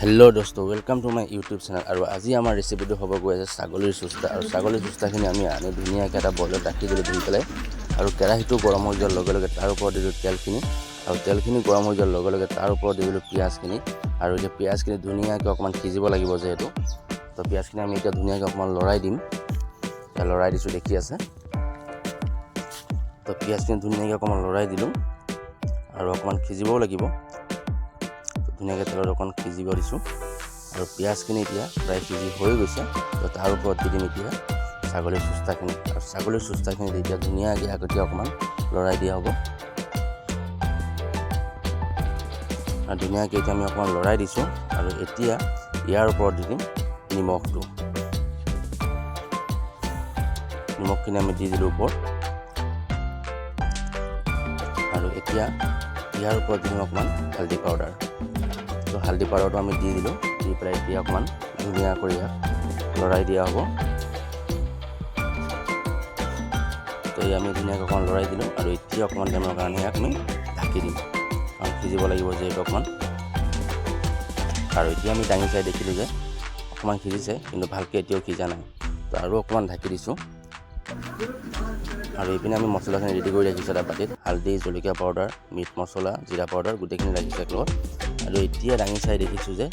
Hello' দোস্ত, welcome to my YouTube channel। আৰু আজি আমাৰ ৰেচিপিটো হ'ব গৈ আছে ছাগলীৰ চুস্তা। আৰু ছাগলীৰ চুস্তাখিনি আমি আনি ধুনীয়াকৈ এটা বইলত ৰাখি দিলোঁ ধুই পেলাই। আৰু কেৰাহীটো গৰম হৈ যোৱাৰ লগে লগে তাৰ ওপৰত দিলোঁ তেলখিনি। আৰু তেলখিনি গৰম হৈ যোৱাৰ লগে লগে তাৰ ওপৰত দি দিলোঁ পিঁয়াজখিনি। আৰু এতিয়া পিঁয়াজখিনি ধুনীয়াকৈ অকণমান সিজিব লাগিব যিহেতু, তো পিঁয়াজখিনি আমি এতিয়া ধুনীয়াকৈ অকণমান লৰাই দিম। এতিয়া লৰাই দিছোঁ, দেখি আছে। তো পিঁয়াজখিনি ধুনীয়াকৈ অকণমান লৰাই দিলোঁ আৰু অকণমান সিজিবও লাগিব। ধুনীয়াকৈ তেলত অকণ সিজিব দিছোঁ আৰু পিঁয়াজখিনি এতিয়া প্ৰায় সিজি হৈ গৈছে। তো তাৰ ওপৰত দি দিম এতিয়া ছাগলীৰ চুস্তাখিনি। আৰু ছাগলীৰ চুস্তাখিনি এতিয়া ধুনীয়াকৈ আগতীয়া অকণমান লৰাই দিয়া হ'ব। আৰু ধুনীয়াকৈ এতিয়া আমি অকণমান লৰাই দিছোঁ। আৰু এতিয়া ইয়াৰ ওপৰত দি দিম নিমখটো। নিমখখিনি আমি দি দিলোঁ ওপৰত। আৰু এতিয়া ইয়াৰ ওপৰত দি দিম অকণমান হালধি পাউডাৰ। তো হালধি পাউডাৰটো আমি দি দিলোঁ। দি পেলাই এতিয়া অকণমান ধুনীয়া কৰি ইয়াক লৰাই দিয়া হ'ব। তো এই আমি ধুনীয়াকৈ অকণমান লৰাই দিলোঁ। আৰু এতিয়া অকণমান টাইমৰ কাৰণে ইয়াক আমি ঢাকি দিম, কাৰণ সিজিব লাগিব যিহেতু অকণমান। আৰু এতিয়া আমি দাঙি চাই দেখিলোঁ যে অকণমান সিজিছে, কিন্তু ভালকৈ এতিয়াও সিজা নাই। তো আৰু অকণমান ঢাকি দিছোঁ। আৰু এইপিনে আমি মছলাখিনি ৰেডি কৰি ৰাখিছোঁ এটা বাতিত। হালধি, জলকীয়া পাউডাৰ, মিট মছলা, জিৰা পাউডাৰ গোটেইখিনি ৰাখিছোঁ একেলগত। আৰু এতিয়া দাঙি চাই দেখিছোঁ যে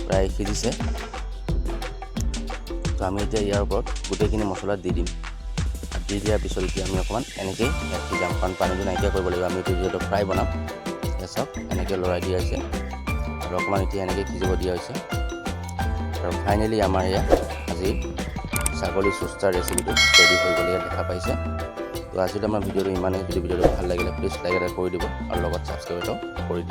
প্ৰায় সিজিছে। তো আমি এতিয়া ইয়াৰ ওপৰত গোটেইখিনি মছলা দি দিম। দি দিয়াৰ পিছত এতিয়া আমি অকণমান এনেকৈয়ে ইয়াত সিজাম, কাৰণ পানীটো নাইকিয়া কৰিব লাগিব। আমি এইটো যিহেতু ফ্ৰাই বনাম। এয়া চাওক, এনেকৈ লৰাই দিয়া হৈছে আৰু অকণমান এতিয়া এনেকৈ সিজিব দিয়া হৈছে। আৰু ফাইনেলি আমাৰ এয়া আজি ছাগলী চুস্তাৰ ৰেচিপিটো ৰেডি হৈ গ'ল, ইয়াত দেখা পাইছে। তো আজিলৈ আমাৰ ভিডিঅ'টো ইমানেই। যদি ভিডিঅ'টো ভাল লাগিলে, প্লিজ লাইক এটা কৰি দিব আৰু লগত ছাবস্ক্ৰাইব এটাও কৰি দিব।